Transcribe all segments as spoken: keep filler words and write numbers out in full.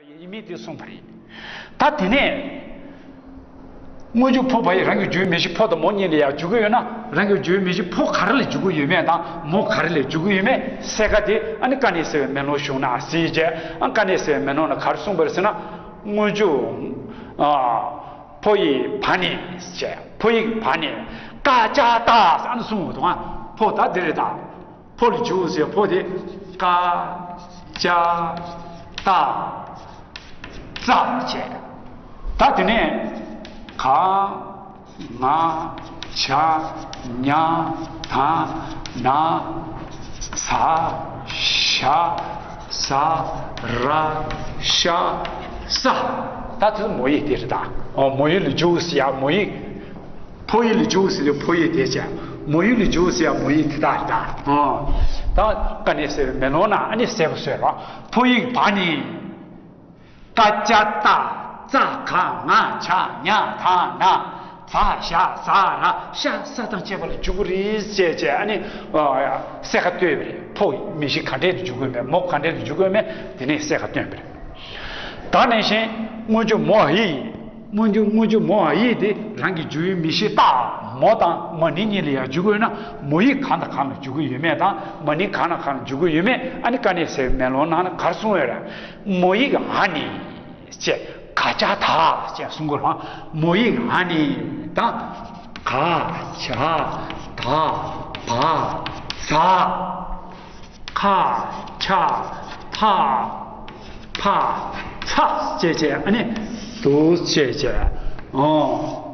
ཡིན་མིན་དེ་གསུངས་པ་རེད། ད་དེ་ནས་སྔོན་འཇུག་ཕོ་བ་ཡིག་རང་གི་འཇུག་མི་ཤེས་ཕོ་དང་མོ་གཉིས་ལ་ཡང་འཇུག་གི་ཡོད་ན། རང་གི་འཇུག་མི་ཤེས་ཕོ་ག་རེ་ལ་འཇུག་གི་ཡོད་མེད་དང་མོ་ག་རེ་ལ་འཇུག་གི་ཡོད་མེད་གསལ་ཁ་དེ། ཨ་ནི་དཀའ་གནད་གསལ་བའི་མེ་ལོང་གཞུང་ན་གཟིགས་བྱས། ཨ། དཀའ་གནད་གསལ་བའི་མེ་ལོང་ལ་ག་རེ་གསུངས་པ་རེད་ཟེར་ན། སྔོན་འཇུག་ཨ། ཕོ་ཡིག་བ་ནི་བྱས། ཕོ་ཡིག་བ་ནི། ཀ་ཅ་ཏ་ཟེར། ཨ་ནི་གསུངས་འདུག་ཨ། ཕོ་ད་འདི་རེད་ད། ཕོ་ལ་འཇུག་ཟེར། ཕོ་དེ་ཀ་ཅ་ཏ་ཙ་བྱས། ད་དེ་ནས་ག་ང་ཇ་ཉ་ད་ན་ཛ་ཞ་ཟ་ར་ཤ་ས། ད་དེ་མོ་ཡིག་དེ་རེད་ད། ཨོ། མོ་ཡིག་ལ་འཇུག་ཟེར་ཡ། མོ་ཡིག་ཕོ་ཡིག་ལ་འཇུག་ཟེར་དུས་ཕོ་ཡིག་དེ་བྱས། མོ་ཡིག་ལ་འཇུག་ཟེར་ཡ་མོ་ཡིག་དེ་དག་རེད་ད། ཨོ། ད་དཀའ་གནད་གསལ་བའི་མེ་ལོང་ན་ཨ་ནི་གསལ་པོ་བཟོས་རོགས། ཕོ་ཡིག་བ་ནི། ཀ་ཅ་ཏ་ཙ་ག་ང་ཇ་ཉ་ད་ན་ཛ་ཞ་ཟ་ར་ཤ་ས་དང་བཅས་པ་ལ་འཇུག་གི་རེད་ཅེས་བྱས། ཨ་ནི། ཨ། གསལ་ཁ་བཏོན་པ་རེད། ཕོ་མི་ཤེས་ག་འདྲས་ལ་འཇུག་དགོས་མེད། མོ་ག་འདྲས་ལ་འཇུག་དགོས་མེད། དེ་ནས་གསལ་ཁ་བཏོན་པ་རེད། ད་ནང་བཞིན་སྔོན་འཇུག་མོ་ཡིག་སྔོན་འཇུག་སྔོན་འཇུག་མོ་ཡིག་དེ་རང་གི་འཇུག་ཡུལ་མི་ཤེས་ཏ་མོ་དང་མ་ནིང་གཉིས་ལ་ཡང་འཇུག་དགོས་ན། མོ་ཡིག་གང་དང་གང་ལ་འཇུག་གི་ཡོད་མེད་དང་མ་ནིང་གང་དང་གང་ལ་འཇུག་གི་ཡོད་མེད། ཨ་ནི་དཀའ་གནད་གསལ་བའི་མེ་ལོང་ནང་ན་ག་རེ་གསུངས་ཡོད་རེད། མོ་ཡིག་ཨ་ནི་ཅེས། ག་ཅ་ད་ཅེས་གསུང་གི་རེད། མོ་ཡིག་ཨ་ནི་དང་། ག་ཇ་ད་བ་ཛ། ཁ་ཆ་ཐ་ཕ་ཚ་བྱས་བྱས། ཨ་ནི་འདུག་བྱས་བྱས། ཨོ།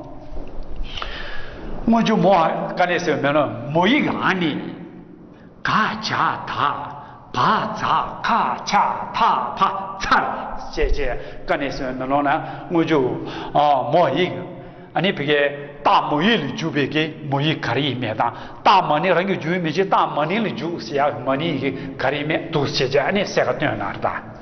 སྔོན་འཇུག་མོ། དཀའ་གནད་གསལ་བའི་མེ་ལོང་མོ་ཡིག་ཨ་ནི། ག་ཇ་ད་བ་ཛ་ཁ་ཆ་ཐ་ཕ་ཚ་བྱས་བྱས། དཀའ་གནད་གསལ་བའི་མེ་ལོང་ན་སྔོན་འཇུག་ཨ། མོ་ཡིག་ཨ་ནི་བི་གའི་རྟགས་མོ་ཡིག་ལ་འཇུག་པའི་གི་མོ་ཡིག་ག་རེ་ཡིན་མིན་དང་། རྟགས་མ་ནིང་། རང་གི་འཇུག་ཡུལ་མི་ཤེས་རྟགས་མ་ནིང་ལ་འཇུག་ཟེར་ཡག་མ་ནིང་ཡི་གེ་ག་རེ་ཡིན་མིན་འདུག་བྱས་བྱས། ཨ་ནི་གསལ་ཁ་བཏོན་གནང་རེད་ད།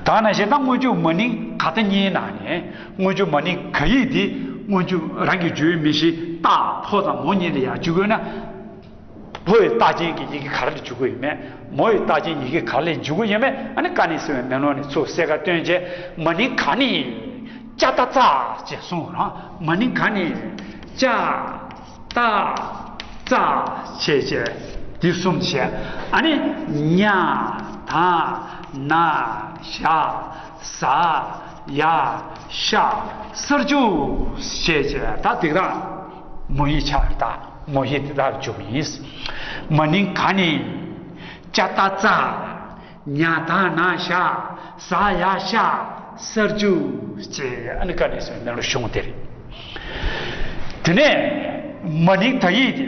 ད་ནང་བཞིན་ད་སྔོན་འཇུག་མ་ནིང་ག་ད་གཉིས་ནང་ནས་སྔོན་འཇུག་མ་ནིང་ག་ཡིག་འདི་སྔོན་འཇུག་རང་གི་འཇུག་ཡུལ་མི་ཤེས་རྟགས་ཕོ་དང་མོ་གཉིས་ལ་ཡང་འཇུག་དགོས་ན། ཕོ་ཡི་རྟགས་ཅན་གྱི་ཡི་གེ་ག་རེ་ལ་འཇུག་གི་ཡོད་མེད། མོ་ཡི་རྟགས་ཅན་ཡི་གེ་ག་རེ་ལ་འཇུག་གི་ཡོད་མེད། ཨ་ནི་དཀའ་གནད་གསལ་བའི་མེ་ལོང་ནས་ཚུར་གསལ་ཁ་བཏོན་བྱས། མ་ནིང་ག་ནི་ཅ་ཏ་ཙ་ཅེས་གསུངས་རང་། མ་ནིང་ག་ནི་ཅ་ཏ་ཙ་བྱས་བྱས། འདི་གསུམ་བྱས། ཨ་ནི་ཉ་ད་ན་ཞ་ཟ་ཡ་ཤ་སར་འཇུག་བྱས་བྱས། ད་དེ་དག་མོ་ཡིག་ཆགས་རེད་ད། མོ་ཡིག་དེ་དག་ལ་འཇུག་པ་ཡིན། མ་ནིང་ག་ནི་ཅ་ཏ་ཙ། ཉ་ད་ན་ཞ་ཟ་ཡ་ཤ་སར་འཇུག་ཅེས། ཨ་ནི་དཀའ་གནད་གསལ་བའི་མེ་ལོང་གཞུང་དེ་རེད། དེ་ནས་མ་ནིང་ད་ཡིག་དེ་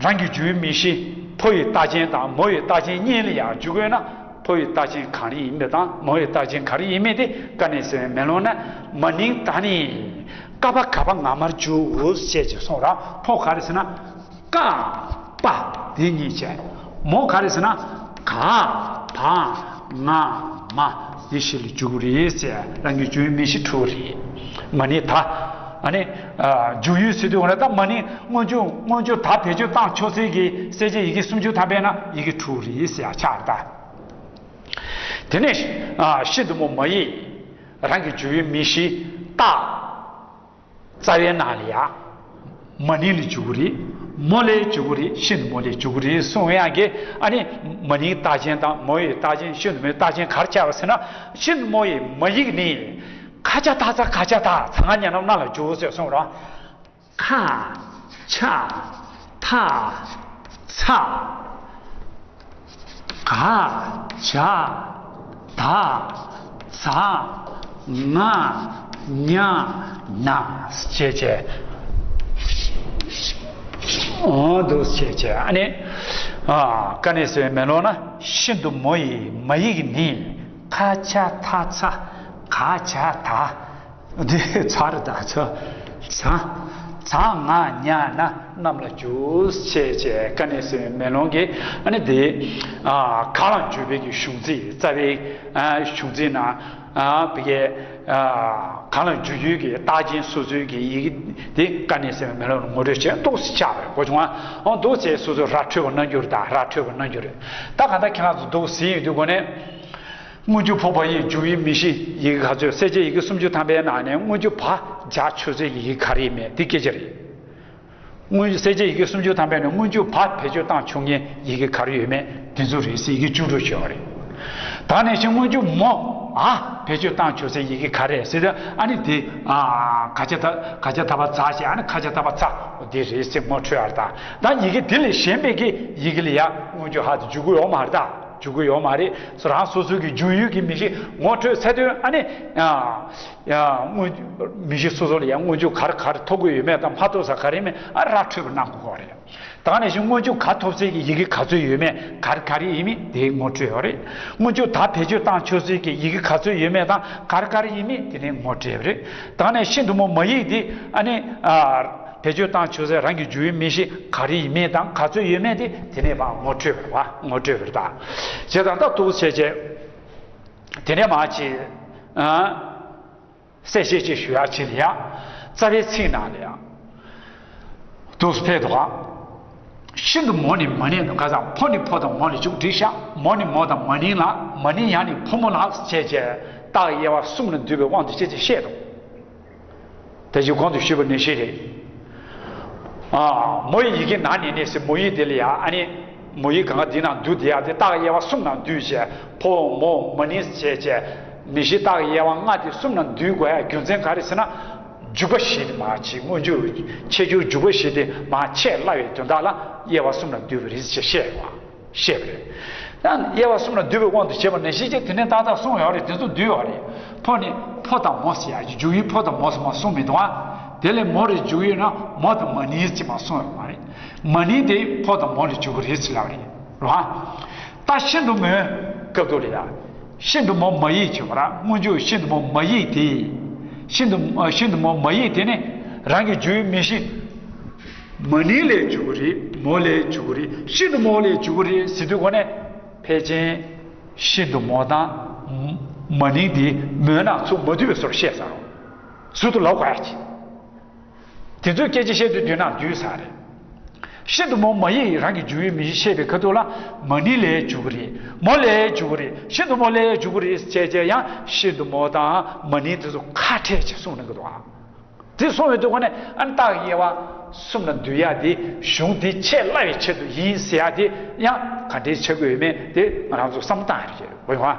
རང་གི་འཇུག་ཡུལ་མི་ཤེས་ཕོ་ཡི་རྟགས་ཅན་དང་མོ་ཡི་རྟགས་ཅན་གཉིས་ལ་ཡང་འཇུག་དགོས་ན། ཕོ་ཡི་རྟགས་ཅན་ག་རེ་ཡིན་མིན་དང་མོ་ཡི་རྟགས་ཅན་ག་རེ་ཡིན་མིན་དེ་དཀའ་གནད་གསལ་བའི་མེ་ལོང་ན། མ་ནིང་ད་ནི་ཀ་བ་ག་བ་ང་མར་འཇུག་ཅེས་ཅེས་གསུངས་ར། ཕོ་ག་རེ་ཟེར་ན། ཀ་པ་དེ་གཉིས་བྱས། མོ་ག་རེ་ཟེར་ན། ག་བ་ང་མ་དེ་བཞི་ལ་འཇུག་གི་རེད་ཟེར། རང་གི་འཇུག་ཡུལ་མི་ཤེས་དྲུག་རེད། མ་ནིང་ད། ཨ་ནི་ཨ། འཇུག་ཡུལ་ཟེར་དུས་འོ་ན་ད་མ་ནིང་སྔོན་འཇུག་སྔོན་འཇུག་ད་བེད་སྤྱོད་བཏང་ཆོག་སའི་གི་གསལ་བྱེད་ཡི་གེ་སུམ་ཅུ་ཐམ་པའི་ནང་ཡི་གེ་དྲུག་རེད་ཟེར་ཡ་ཆགས་རེད་ད། དེ་ནས་ཨ། ཤིན་ཏུ་མོ་མ་ཡིག་རང་གི་འཇུག་ཡུལ་མི་ཤེས་རྟགས། རྩ་བའི་ནང་ལ་ཡ། མ་ནིང་ལ་འཇུག་གི་རེད། མོ་ལ་འཇུག་གི་རེད། ཤིན་ཏུ་མོ་ལ་འཇུག་གི་རེད་གསུང་ཡག་གི། ཨ་ནི་མ་ནིང་རྟགས་ཅན་དང་མོ་ཡི་རྟགས་ཅན། ཤིན་ཏུ་མོའི་རྟགས་ཅན་ག་རེ་ཆགས་པ་ཟེར་ན། ཤིན་ཏུ་མོ་ཡི་མ་ཡིག་ནི། ཁ་ཆ་ཐ་ཚ། ག་ཆ་ད་ཚ་ང་ཉ་ན་ན་ལ་འཇུག་ཟེར་གསུངས་རོགས། ཁ་ཆ་ཐ་ཚ། ག་ཇ་ད་ཛ་ང་ཉ་ན་བྱས་བྱས། འོ་འདུག་བྱས་བྱས། ཨ་ནི་ཨ། དཀའ་གནད་གསལ་བའི་མེ་ལོང་ན། ཤིན་ཏུ་མོ་ཡི་མ་ཡིག་ནི། ཁ་ཆ་ཐ་ཚ། ག་ཇ་ད། འདི་ཚར་ད་ཚ། ཛ་ཛ་ང་ཉ་ན་རྣམས་ལ་འཇུག་བྱས་བྱས། དཀའ་གནད་གསལ་བའི་མེ་ལོང་གི། ཨ་ནི་དེ་ཨ། གང་ལ་འཇུག་པའི་གི་གཞུང་ཚིག་རྩ་བའི་ཨ། གཞུང་ཚིག་ནང་ཨ། བི་གའི་ཨ། གང་ལ་འཇུག་ཡུལ་གྱི་རྟགས་ཅན་སོ་སོའི་གི་ཡི་གེ་དེ་དཀའ་གནད་གསལ་བའི་མེ་ལོང་ལ་ངོ་སྤྲོད་བྱས། འདུག་སེ་ཆགས་པའི་གོ་བྱུང་ཨ། འོ་འདུག་སེ་ཆགས། སོ་སོ་ར་འཕྲོད་པ་གནང་རྒྱུ་རེད། ད་ར་འཕྲོད་པ་གནང་རྒྱུ་རེད། ད་གང་ལྟར་ཁྱེད་རང་ཚོ་འདུག་སེ་ཡིན་དུས་གོ་ནས། སྔོན་འཇུག་ཕོ་བ་ཡིག་འཇུག་ཡིག་མིང་གཞི་ཡི་གེ་ག་ཚོད། གསལ་བྱེད་ཡི་གེ་སུམ་ཅུ་ཐམ་པའི་ནང་ནས་སྔོན་འཇུག་བ་བྱ་ཆོས་ཚན་གྱི་ཡི་གེ་ག་རེ་ཡིན་མིན་དེ་སྐད་ཆ་རེད། སྔོན་གསལ་བྱེད་ཡི་གེ་སུམ་ཅུ་ཐམ་པའི་ནང་སྔོན་འཇུག་བ་བེད་སྤྱོད་བཏང་ཆོག་མཁན་ཡི་གེ་ག་རེ་ཡོད་མེད་དེ་ཚོ་རེད་ཟེར། ཡི་གེ་བཅུ་དྲུག་ཡོད་རེད། ད་ནས་བཞིན་སྔོན་འཇུག་མོ་ཨ་བེད་སྤྱོད་བཏང་ཆོག་ཚན་ཡི་གེ་ག་རེ་ཟེར་ཏེ། ཨ་ནི་དེ་ཨ་ཁ་ཆ་ད་ཁ་ཆ་ད་བ་ཛ་བྱས། ཨ་ནི་ཁ་ཆ་ད་བ་ཛ་དེ་རེད་ཟེར་ངོ་འཕྲོད་ཡ་རེད། ད་ད་ཡི་གེ་དེ་ལས་གཞན་པའི་གི་ཡི་གེ་ལ་ཡ་སྔོན་འཇུག་ཧ་དེ་འཇུག་གི་ཡོད་མ་རེད། ད་འཇུག་གི་ཡོད་མ་རེད། རང་སོ་སོའི་གི་འཇུག་ཡུལ་གྱི་མིང་གཞི་ངོ་འཕྲོད་ཚར་དུས། ཨ་ནི་ཡ་ཡ་སྔོན་མིང་གཞི་སོ་སོ་ལ་ཡ་སྔོན་འཇུག་ག་རེ་ག་རེ་ཐོབ་ཀྱི་ཡོད་མེད་དང་མ་ཐོབ་ས་ག་རེ་མེད། ཨ་ར་འཕྲོད་པ་གནང་དགོས་ཀྱི་རེད། ད་ནས་བཞིན་སྔོན་འཇུག་ག་ཐོབ་ཚད་ཀྱི་ཡི་གེ་ག་ཚོད་ཡོད་མེད། ག་རེ་ག་རེ་ཡིན་མིན་དེ་ངོ་སྤྲོད་ཡོད་རེད། སྔོན་འཇུག་ད་བེད་སྤྱོད་བཏང་ཆོག་ཚད་ཀྱི་ཡི་གེ་ག་ཚོད་ཡོད་མེད་དང་ག་རེ་ག་རེ་ཡིན་མིན་དེ་ནས་ངོ་སྤྲོད་ཡོད་རེད། ད་ནས་ཤིན་ཏུ་མོ་མ་ཡིག་དེ་ཨ་ནི་ཨ་བེད་སྤྱོད་བཏང་ཆོག་ཚད་རང་གི་འཇུག་ཡུལ་མིང་གཞི་ག་རེ་ཡིན་མིན་དང་ག་ཚོད་ཡོད་མེད་དེ་དེ་ནས་ཕར་ངོ་སྤྲོད་པ་རེད་པ། ངོ་སྤྲོད་པ་རེད། ད་བྱས་ཙང་ད་འདུག་བྱས་བྱས་དེ་ནས་མར་ཅིག་ཨ། གསལ་བཤད་ཅིག་ཞུ་ཡག་ཅིག་ལ་ཡ། རྩ་བའི་ཚིག་ནང་ལ་ཡ། འདུག་སེ་ཕེབས་འདུག་ག་ཤིན་ཏུ་མོ་ནི་མ་ནིང་དུ། ག་ས་ཕོ་ནི་ཕོ་དང་མོ་ལ་འཇུག་བསྒྲིགས་ཤག་མོ་ནི་མོ་དང་མ་ནིང་ལ། མ་ནིང་ཡང་ནི་ཕོ་མོ་ལ་བྱས་བྱས་རྟགས་དབྱེ་བ་གསུམ་ལ་འདུས་པའི་དབང་དུ་བྱས་བྱས་བཤད་འདུག་ད་ཅི་གོང་དུ་ཞུས་པ་ནང་བཞིན་རེད། ཨ། མོ་ཡི་ཡི་གེ་ན་ནི་ནི་ཟེར། མོ་ཡིག་དེ་ལ་ཡ། ཨ་ནི་མོ་ཡིག་གང་ག་འདི་ནང་འདུས་དེ་ཡ་དེ་རྟགས་དབྱེ་བ་གསུམ་ནང་འདུས་བྱས། ཕོ་མོ་མ་ནིང་བྱས་བྱས་མིང་གཞི་རྟགས་དབྱེ་བ་ལྔ་དེ་གསུམ་ནང་འདུས་དགོས་ཡ་རྒྱུ་མཚན་ག་རེ་ཟེར་ན། འཇུག་པ་བཞི་དེ་མར་ཅིག་སྔོན་འཇུག་ཁྱད་འཇུག་འཇུག་པ་བཞི་དེ་མར་ཆད་སླ་བའི་དོན་དག་ལ་དབྱེ་བ་གསུམ་ལ་འདུས་པ་རེད་ཅེས་བཤད་པ། བཤད་པ་རེད། ཡང་དབྱེ་བ་གསུམ་ལ་འདུས་པའི་དབང་དུ་བྱས་པ་ནང་བཞིན་བྱས། དེ་ནས་ཏག་ཏག་གསུངས་ཡོད་རེད། དེ་ཚོ་འདུས་ཡོད་རེད། ཕོ་ནི་ཕོ་དང་མོ་ཟེར་ཡ་ཅིག་འཇུག་ཡུལ་ཕོ་དང་མོ་ཟེར་མ་གསུངས་མི་འདུག་ཨ། དེ་ལས་མོ་རེ་འཇུག་ཡུལ་ན་མོ་དང་མ་ནིང་ཅེས་མ་གསུངས་ཡོད་མ་རེད། མ་ནིང་དེ་ཕོ་དང་མོ་ལ་འཇུག་གི་རེད་ཟེར་ལབ་རེད། རེད་བ། ད་ཤིན་ཏུ་མོའི་སྐབས་དུ་ལ་ཡ། ཤིན་ཏུ་མོ་མ་ཡིག་བྱེད་པ་ར། སྔོན་འཇུག་ཤིན་ཏུ་མོ་མ་ཡིག་དེ། ཤིན་ཏུ་ཤིན་ཏུ་མོ་མ་ཡིག་དེ་ནི་རང་གི་འཇུག་ཡུལ་མིང་གཞི་མ་ནིང་ལ་འཇུག་གི་རེད། མོ་ལ་འཇུག་གི་རེད། ཤིན་ཏུ་མོ་ལ་འཇུག་གི་རེད་ཟེར་དུས་གོ་ནས། ཕལ་ཆེར་ཤིན་ཏུ་མོ་དང་མ་ནིང་དེ་མོའི་ནང་ཚུར་མ་འདུས་པའི་བཟོ་འདྲ་བཤད་ཚར་རོ། ཟུར་དུ་ལབ་དགོས་ཡ་ཅིག་དེ་ཚོའི་སྐད་ཆ་བཤད་དུས་དུས་ནང་འདུས་ཚར་རེད། ཤིན་ཏུ་མོ་མ་ཡིག་རང་གི་འཇུག་ཡུལ་མིང་གཞི་བཤད་པའི་ཁ་ཐུག་ལ། མ་ནིང་ལ་འཇུག་གི་རེད། མོ་ལ་འཇུག་གི་རེད། ཤིན་ཏུ་མོ་ལ་འཇུག་གི་རེད་ཅེས་བྱས་ཡང་ཤིན་ཏུ་མོ་དང་མ་ནིང་དེ་ཚོ་ཁ་བྲལ་ཅིག་གསུངས་གནང་གི་འདུག་ཨ། དེ་གསུངས་ཡོང་དུས་གོ་ནས། ཨ་ནི་རྟགས་དབྱེ་བ་གསུམ་ལ་འདུས་ཡ་དེ་གཞུང་དེ་ཆད་སླ་བའི་ཆེད་དུ་ཡིན་ཟེར་ཡ་དེ་ཡང་ག་འདྲའི་ཆགས་ཀྱི་ཡོད་མེད་དེ་ང་རང་ཚོ་བསམ་བློ་བཏང་ཡ་རེད། འོ་ཡོང་ཨ།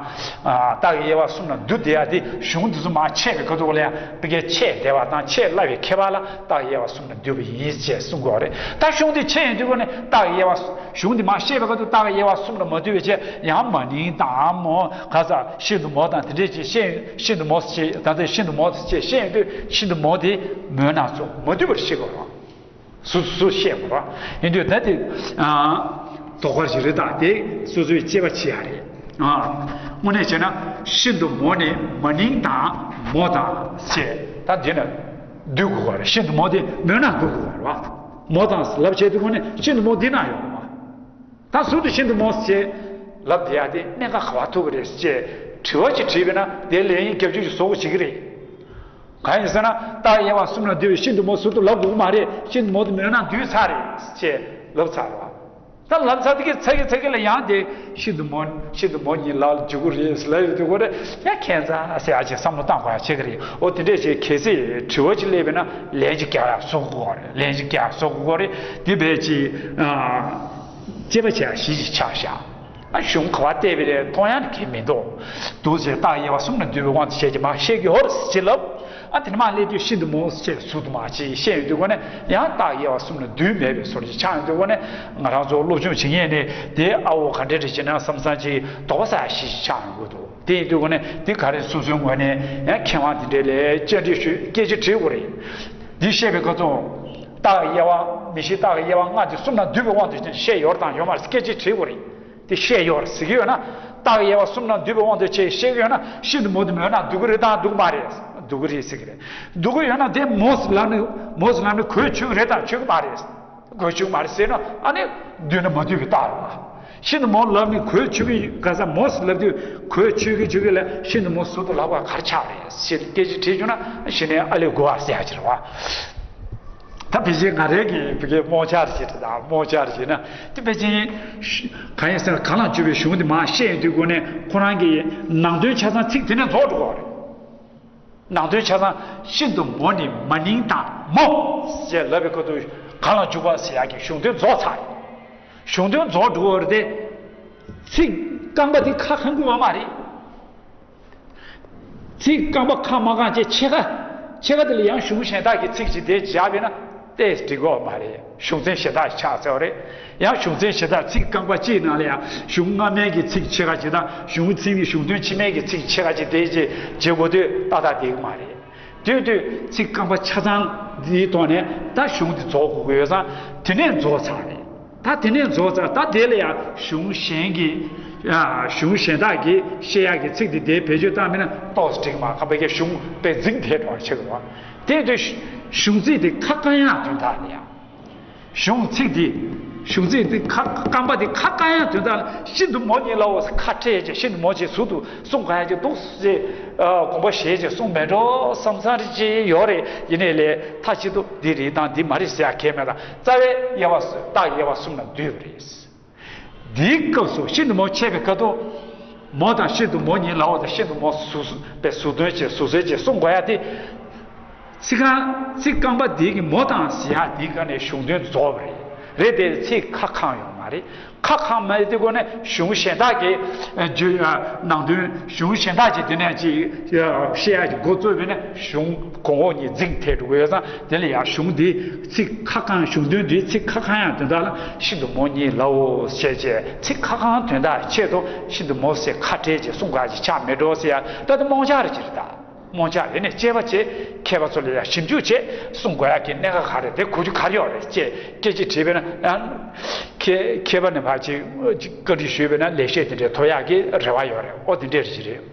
རྟགས་དབྱེ་བ་གསུམ་ལ་འདུས་བསྡད་ཡ་དེ་གཞུང་དེ་ཚོ་མར་ཆད་པའི་ཁ་ཐུག་ལ་ཡང་དཔེ་སྐད་ཆད་བསྡད་པ་དང་ཆད་སླ་བའི་ཁྱད་པར་ལ་རྟགས་དབྱེ་བ་གསུམ་ལ་འདུས་པ་ཡིན་ཅེས་གསུང་དགོས་རེད། ད་གཞུང་དེ་ཆད་ཡོང་དུས་གོ་ནས་རྟགས་དབྱེ་བ་གཞུང་དེ་མར་བཤད་པའི་ཁ་ཐུག་རྟགས་དབྱེ་བ་གསུམ་ལ་མ་འདུས་པའི་ཆེད་ཡང་མ་ནིང་དང་མོ་ག་ས་ཤིན་ཏུ་མོ་དང་དེ་འདྲས་ཅིག་བཤད། ཤིན་ཏུ་མོ་ཞེས་ད་ལྟ་ཤིན་ཏུ་མོ་ཞེས་བཤད་ཡོང་དུས་ཤིན་ཏུ་མོ་དེ་མོའི་ནང་ཚུར་མ་འདུས་པར་བཤད་དགོས་རེད། སུ་སུ་བཤད་དགོས་རེད། ཡིན་དུས་ད་དེ་ཨ་དོགས་པ་ཞིག་རེད། ད་དེ་སོ་སོའི་དཔྱད་པ་བྱེད་ཡ་རེད། ཨ་དངོས་གནས་བྱས་ན་ཤིན་ཏུ་མོ་ནི་མ་ནིང་དང་མོ་དང་ཞེས་ད་འདི་ན་འདུས་དགོས་རེད། ཤིན་ཏུ་མོ་དེ་མོའི་ནང་འདུས་དགོས་རེད་བ། མོ་དང་ལབ་བྱས་དུས་གོ་ནས་ཤིན་ཏུ་མོ་འདི་ན་ཡོད་རེད་བ། ད་ཟུར་དུ་ཤིན་ཏུ་མོ་ཞེས་ལབ་བསྡད་ཡ་དེ་གནད་འགག་ག་པར་ཐུག་གི་རེད་ཅེས་དྲི་བ་ཅིག་དྲིས་པས་ན་དེ་ལན་རྒྱབ་སྐྱོར་ཞིག་བཟོ་དགོས་བྱེད་ཀྱི་རེད། གང་ཡིན་ཟེར་ན་རྟགས་དབྱེ་བ་གསུམ་ལ་འདུས་པའི་ཤིན་ཏུ་མོ་ཟུར་དུ་ལབ་དགོས་ཀྱི་མ་རེད། ཤིན་ཏུ་མོ་དེ་མོའི་ནང་འདུས་ཚར་རེད་ཅེས་ལབ་ཚར་རེད་བ། ད་ལབ་ཚར་དེ་གི་ཚ་གི་ཚ་གི་ལ་ཡང་དེ་ཤིན་ཏུ་མོ་ཤིན་ཏུ་མོ་ཉིད་ལ་འཇུག་གི་རེད་ལབ་ཡོད་དུས་གོ་རེད། ཡང་ཁྱད་མཚར་ཟེར་ཡ་ཅིག་བསམ་བློ་བཏང་དགོས་ཡ་བྱེད་ཀྱི་རེད། འོ་དེ་འདྲས་ཅིག་གལ་སྲིད་དྲི་བ་ཅིག་སླེབས་པས་ན་ལན་ཅིག་རྒྱག་ཡ་བཟོ་དགོས་རེད། ལན་ཅིག་རྒྱག་ཡ་བཟོ་དགོས་རེད། དེ་བས་ཅིག་དཔྱད་པ་བྱས་ཡ་ཞིག་ཅིག་ཆགས་ཤག་ཨ་གཞུང་ག་པར་བལྟས་པ་རེད། མཐོང་ཡ་ནི་གང་ཡང་མི་འདུག་འདུག་ཟེར། རྟགས་དབྱེ་བ་གསུམ་ལ་འདུས་པའི་དབང་དུ་བྱས་ཀྱི་མར་བཤད་ཀྱི་ཡོད་རེད་ཅེས་ལབ། ཨ་དེ་ནས་མར་སླེབས་དུས་ཤིན་ཏུ་མོ་ཞེས་ཟུར་དུ་མར་ཅིག་བཤད་ཡོང་དུས་གོ་ནས་ཡང་རྟགས་དབྱེ་བ་གསུམ་ལ་འདུས་མེད་པའི་བཟོ་འདྲ་ཅིག་ཆགས་ཡོང་དུས་གོ་ནས་ང་རང་ཚོ་སློབ་སྦྱོང་བྱེད་མཁན་ནི་དེ་ཨ་འོ་ག་འདྲ་འདྲ་བྱེད་ན་བསམ་བསམ་ཅིག་དོགས་པ་ཟ་ཡ་ཞིག་ཅིག་ཆགས་ཡོང་གི་འདུག་དེ་ཡིན་དུས་གོ་ནས་དེ་ག་རེ་སོ་སོའི་ངོས་ནས་ཡང་མཁས་དབང་དེ་འདྲས་ལ་བཅར་འདྲི་ཞུས། སྐད་ཆ་དྲིས་དགོས་རེད། འདི་བཤད་པའི་སྐབས་སུ་རྟགས་དབྱེ་བ་མིང་གཞི་རྟགས་དབྱེ་བ་ལྔ་དེ་གསུམ་ལ་འདུས་པའི་དབང་དུ་བྱས་བཤད་ཡོད་དང་ཡོད་མ་རེད་སྐད་ཆ་དྲིས་དགོས་རེད། དེ་བཤད་ཡོད་རེད་ཟེར་གྱི་ཡོད་ན། རྟགས་དབྱེ་བ་གསུམ་ལ་འདུས་པའི་དབང་དུ་བྱས་བཤད་ཀྱི་ཡོད་ན་ཤིན་ཏུ་མོ་དེ་མོའི་ནང་འདུས་ཀྱི་རེད་དང་འདུས་ཀྱི་མ་རེད། འདུས་ཀྱི་རེད་ཟེར་གྱི་རེད། འདུས་ཀྱི་ཡོད་ན་དེ་མོ་ཟེར་ལབ་ནས་མོ་ཟེར་ལབ་ནས་གོ་ཆོད་ཀྱི་རེད་དང་ཆོད་ཀྱི་མ་རེད། གོ་ཆོད་ཀྱི་མ་རེད་ཟེར་ན་ཨ་ནི་འདུས་ན་མ་འདུས་པའི་རྟགས་རེད་བ། ཤིན་ཏུ་མོ་ལབ་ནས་གོ་ཆོད་ཀྱི་ག་ས་མོ་ཟེར་ལབ་དུས་གོ་ཆོད་ཀྱི་ཆོད་ཀྱི་ལ་ཤིན་ཏུ་མོ་ཟུར་དུ་ལབ་པ་ག་རེ་ཆགས་རེད་ཟེར་སྐད་ཆ་དྲིས་བྱུང་ན་གཞི་ནས་ཨ་ལས་དགོས་པ་ཟེར་ཡ་ཅིག་རེད་བ། ད་ཕལ་ཆེར་ང་རའི་གི་ཕ་གིའི་རྨོངས་འཆར་ཞིག་རེད། ད་རྨོངས་འཆར་ཞིག་ན་དེ་ཕལ་ཆེར་གང་ཡིན་ཟེར་ན། གང་ལ་འཇུག་པའི་གཞུང་དེ་མར་བཤད་ཡོང་དུས་སྒོ་ནས་ཁོ་རང་གི་ནང་དོན་ཆ་ཚང་ཚིག་དེ་ནས་རྫོགས་འགྲོ་གི་རེད། ནང་དོན་ཆ་ཚང་ཤིན་ཏུ་མོ་ནི་མ་ནིང་དང་མོ་ཞེས་ལབ་པའི་ཁ་ཐུག་གང་ལ་འཇུག་པ་ཟེར་ཡག་གི་གཞུང་དོན་རྫོགས་ཚར་རེད། གཞུང་དོན་རྫོགས་འགྲོ་གི་རེད་དེ། ཚིག་རྐང་པ་དེ་ཁ་གང་དགོས་པ་མ་རེད། ཚིག་རྐང་པ་ཁ་མ་གང་བྱས་ཕྱེད་ཀ་ཕྱེད་ཀ་དེ་ལ་ཡང་གཞུང་གཞན་དག་གི་ཚིག་ཅིག་དེ་སྦྱར་བས་ན་ཏོག་ཙམ་འགྲིག་གི་ཡོད་མ་རེད། གཞུང་ཚན་གཞན་དག་ཆགས་ཚར་བ་རེད། ཡང་གཞུང་ཚན་གཞན་དག་ཚིག་རྐང་པ་གཅིག་ནང་ལ་ཡང་གཞུང་སྔ་མའི་གི་ཚིག་ཕྱེད་ཀ་ཅིག་དང་། གཞུང་ཚིག་གཞུང་དོན་ཕྱི་མའི་གི་ཚིག་ཕྱེད་ཀ་ཅིག་དེ་ཅིག་བྱེད་དགོས་དུས་ཏག་ཏག་འགྲིག་གི་མ་རེད། དེ་དུས་ཚིག་རྐང་པ་ཆ་ཚང་འདིའི་ཐོག་ནས་ད་གཞུང་འདི་རྫོགས་དགོས་ཀྱི་ཡོད་ཙང་། དེ་ནས་རྫོགས་ཚར་རེད། ད་དེ་ནས་རྫོགས་ཚར། ད་དེ་ལ་ཡང་གཞུང་གཞན་གྱི་ཨ་གཞུང་གཞན་དག་གིས་བཤད་ཡག་གི་ཚིག་དེ་དེ་བེད་སྤྱོད་བཏང་མིན་ན་ཏོག་ཙམ་འགྲིག་མ། ཁ་པའི་གཞུང་དཔེ་འཛིང་དེ་འགྲོ་བ་ཆགས་འགྲོ་བ། དེ་དུས་གཞུང་ཚིག་དེ་ཁ་བསྐང་ཡག་དོན་དག་ལ་ཡང་། གཞུང་ཚིག་དེ། གཞུང་ཚིག་དེ་ཁ་རྐང་པ་དེ་ཁ་བསྐང་ཡག་དོན་དག་ལ་ཤིན་ཏུ་མོ་ཉིད་ལའོ་ཟེར་ཁ་བྲལ་བྱས། ཤིན་ཏུ་མོ་ཅེས་ཟུར་དུ་གསུང་ག་ཡག་ཅིག་འདུག་ཟེར། ཨ་དགོངས་པ་བཞེས་བྱས་གསུངས་མེད་འགྲོ་བསམ་བསམ་རེ་ཅིག་ཡོད་རེད། ཡིན་ནའི་ལས་མཐའ་གཅིག་ཏུ་འདི་རེད་དང་འདི་མ་རེད་ཟེར་ཡག་གང་ཡང་མེད། ད་རྩ་བའི་དབྱེ་བ་སོ་རྟགས་དབྱེ་བ་གསུམ་ལ་འདུས་པ་རེད། འདིའི་སྐབས་སུ་ཤིན་ཏུ་མོ་ཆད་པའི་ཁ་ཐུག་མོ་དང་ཤིན་ཏུ་མོ་ཉིད་ལའོ་དང་། ཤིན་ཏུ་མོ་ཟུར་ཟུར་པའི་ཟུར་འདོན་བྱས་ཟུར་ཟེར་བྱས་གསུང་དགོས་ཡག་དེ། ཚིག་རྐང་ཚིག་རྐང་པ་འདི་གི་མོ་དང་ཟེར་ཡག་འདིའི་སྒང་ནས་གཞུང་དོན་རྫོགས་པ་རེད། རེད་དེ། ཚིག་ཁ་བསྐང་ཡོད་མ་རེད། ཁ་བསྐང་མེད་དུས་སྒོ་ནས་གཞུང་གཞན་དག་གི་ཨ་བརྗོད་ཨ་ནང་དོན། གཞུང་གཞན་དག་ཅིག་དེ་ནས་ཅིག་ཨ་བཤད་ཡག་གི་འགོ་བཙུགས་པས་ན་གཞུང་གོང་འོག་གཉིས་འཛིང་ཐེབས་འགྲོ་གི་ཡོད་ཙང་། དེ་ལ་ཡང་གཞུང་འདི་ཚིག་ཁ་བསྐང་། གཞུང་དོན་འདིའི་ཚིག་ཁ་བསྐང་ཡག་དོན་དག་ལ་ཤིན་ཏུ་མོ་ཉིད་ལའོ་ཞེས་བྱས། ཚིག་ཁ་བསྐང་དོན་དག་ཆེད་དུ་ཤིན་ཏུ་མོ་ཟེར་ཁ་བྲལ་བྱས་གསུང་ག་ཅིག་ཆགས་མེད་འགྲོ་ཟེར་ཡག་ད་དེ་རྨོངས་འཆར་ཅིག་རེད་ད། རྨོངས་འཆར་རེད། ནས་དཔྱད་པ་བྱས། མཁས་པ་ཚོ་ལ་ཡང་ཞིབ་འཇུག་བྱས་གསུང་དགོས་ཡག་གི་གནད་འགག་ག་རེ་རེད། དེ་གོ་རྒྱུ་ག་རེ་ཡོད་རེད་ཅེས་སྐད་ཆ་དྲིས་པས་ན། ཡང་མཁས་མཁས་པ་ནས་ཕར་ཅིག་བཀའ་འདྲི་ཞུས་པས་ན་ལེགས་བཤད་དེ་འདྲའི་ཐོབ་ཡག་གི་རེ་བ་ཡོད་རེད། ཨོ་དེ་འདྲས་རེད་ཅིག་རེད།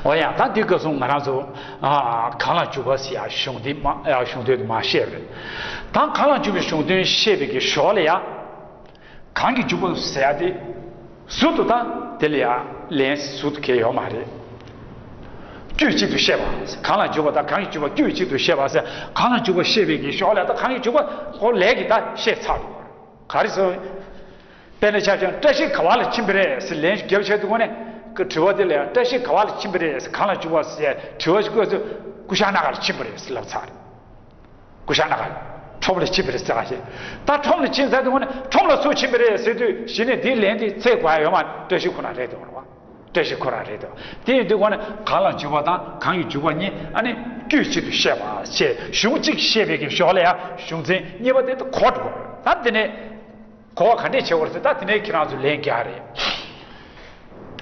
ཨོ་ཡ། ད་འདི་སྐབས་སུ་ང་རང་ཚོ་ཨ་གང་ལ་འཇུག་པ་ཟེར་ཡག་གཞུང་འདི་མ་ཨ་གཞུང་དོན་དུ་མ་བཤད་པ་རེད། ད་གང་ལ་འཇུག་པའི་གཞུང་དོན་བཤད་པའི་གི་ཞོར་ལ་ཡང་། གང་གིས་འཇུག་པ་ཟེར་ཡག་དེ་ཟུར་དུ་ད་དེ་ལ་ཡང་ལན་ཟུར་དུ་གང་ཡང་ཡོད་མ་རེད། དཀྱུས་གཅིག་ཏུ་བཤད་པ། གང་ལ་འཇུག་པ་དང་གང་གིས་འཇུག་པ་དཀྱུས་གཅིག་ཏུ་བཤད་པ་ཟེར། གང་ལ་འཇུག་པ་བཤད་པའི་གི་ཞོར་ལ་ད་གང་གིས་འཇུག་པ་ཁོ་ལན་གྱིས་ད་བཤད་ཚར་འདུག། ག་རེ་ཟེར། དཔེར་ན་ཆ་བཞག་ན་བཀྲ་ཤིས་ག་བ་ལ་ཕྱིན་པ་རེད་ཟེར་ལན་ཞིག་བརྒྱབ་བྱས་དུས་སྒོ་ནས་དྲི་བ་དེ་ལ་ཡང་བཀྲ་ཤིས་ག་བ་ལ་ཕྱིན་པ་རེད་ཟེར། གང་ལ་འཇུག་པ་ཟེར་དྲི་བ་ཞིག་བཀོད་ཚེ་ཀུ་ཤ་ན་ག་ལ་ཕྱིན་པ་རེད་ཟེར་ལབ་ཚར་རེད། ཀུ་ཤ་ན་ག་ཁྲོམ་ལ་ཕྱིན་པ་རེད་ཟེར་ག་ཞེས། ད་ཁྲོམ་ལ་ཕྱིན་ཚར་དུས་སྒོ་ནས་ཁྲོམ་ལ་སུ་ཕྱིན་པ་རེད་ཟེར་དུས་གཞི་ནས་འདིའི་ལན་དེ་འཚོལ་དགོས་ཡ་ཡོད་མ་རེད། བཀྲ་ཤིས་ཁོ་རང་རེད་འདུག་བ། བཀྲ་ཤིས་ཁོ་རང་རེད་འདུག། དེ་ཡིན་དུས་སྒོ་ནས་གང་ལ་འཇུག་པ་དང་གང་གིས་འཇུག་པ་གཉིས་ཨ་ནི་དཀྱུས་གཅིག་ཏུ་བཤད་པ་ཞེས་གཞུང་གཅིག་བཤད་པའི་གི་ཞོར་ལ་ཡང་གཞུང་ཚན་གཉིས་པ་དེ་ད་གོ་འགྲོ། ད་དེ་ནས་གོ་བ་ག་འདྲས་བྱེད་དགོས་རེད་ཟེར། ད་དེ་ནས་ཁྱེད་རང་ཚོ་ལན་རྒྱག་རེད།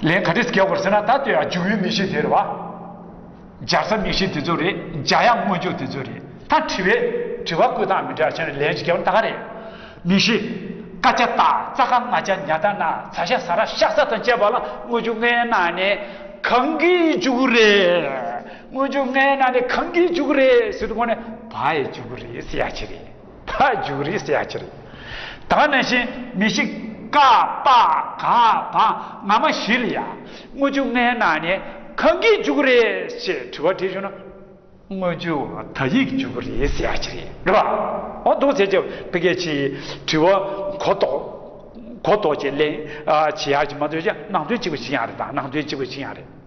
ལན་ག་འདྲས་རྒྱག་དགོས་རེད་ཟེར་ན། ད་ལྟོས་ཡ་འཇུག་ཡུལ་མིང་གཞི་དེ་རེད་བ། སྦྱར་ས་མིང་གཞི་དེ་ཚོ་རེད། སྦྱར་ཡག་སྔོན་འཇུག་དེ་ཚོ་རེད། ད་དྲི་བའི་དྲི་བ་བཀོད་སྟངས་མི་འདྲ་བྱས་ནས་ལན་ཅིག་རྒྱབ་ན་ད་ག་རེད། མིང་གཞི། ཀ་ཅ་ཏ་ཙ་ག་ང་ཅ་ཉ་ཏ་ན་ཚ་ཤ་ཟ་ར་ཤ་ས་དང་བཅས་པ་ལ་སྔོན་འཇུག་ལྔའི་ནང་ནས་གང་གིས་འཇུག་གི་རེད། སྔོན་འཇུག་ལྔའི་ནང་ནས་གང་གིས་འཇུག་གི་རེད་ཟེར་དུས་སྒོ་ནས་བ་ཡིས་འཇུག་གི་རེད་ཟེར་ཡག་ཅིག་རེད། ད་འཇུག་རེད་ཟེར་ཡག་ཅིག་རེད། ད་ག་ནང་བཞིན་མིང་གཞི་ཀ་པ་ག་བ་ང་མ་བཞི་ལ་ཡ་སྔོན་འཇུག་ལྔའི་ནང་ནས་གང་གིས་འཇུག་གི་རེད་ཅེས་དྲི་བ་དྲིས་བྱུང་ན། སྔོན་འཇུག་དག་ཡིག་འཇུག་གི་རེད་ཟེར་ཡག་ཅིག་རེད། རེད་བ། འོ་འདུག་ཟེར་གྱི་ཕ་གི་ཅིག་དྲི་བ་གོ་རྟོགས། གོ་རྟོགས་ཀྱི་ལན་ཨ་བྱེད་ཡག་ཅིག་མ་གཏོགས་ཀྱང་ནང་དོན་གཅིག་པ་ཅིག་ཡང་རེད། ད་ནང་དོན་གཅིག་པ་ཅིག་ཡང་རེད།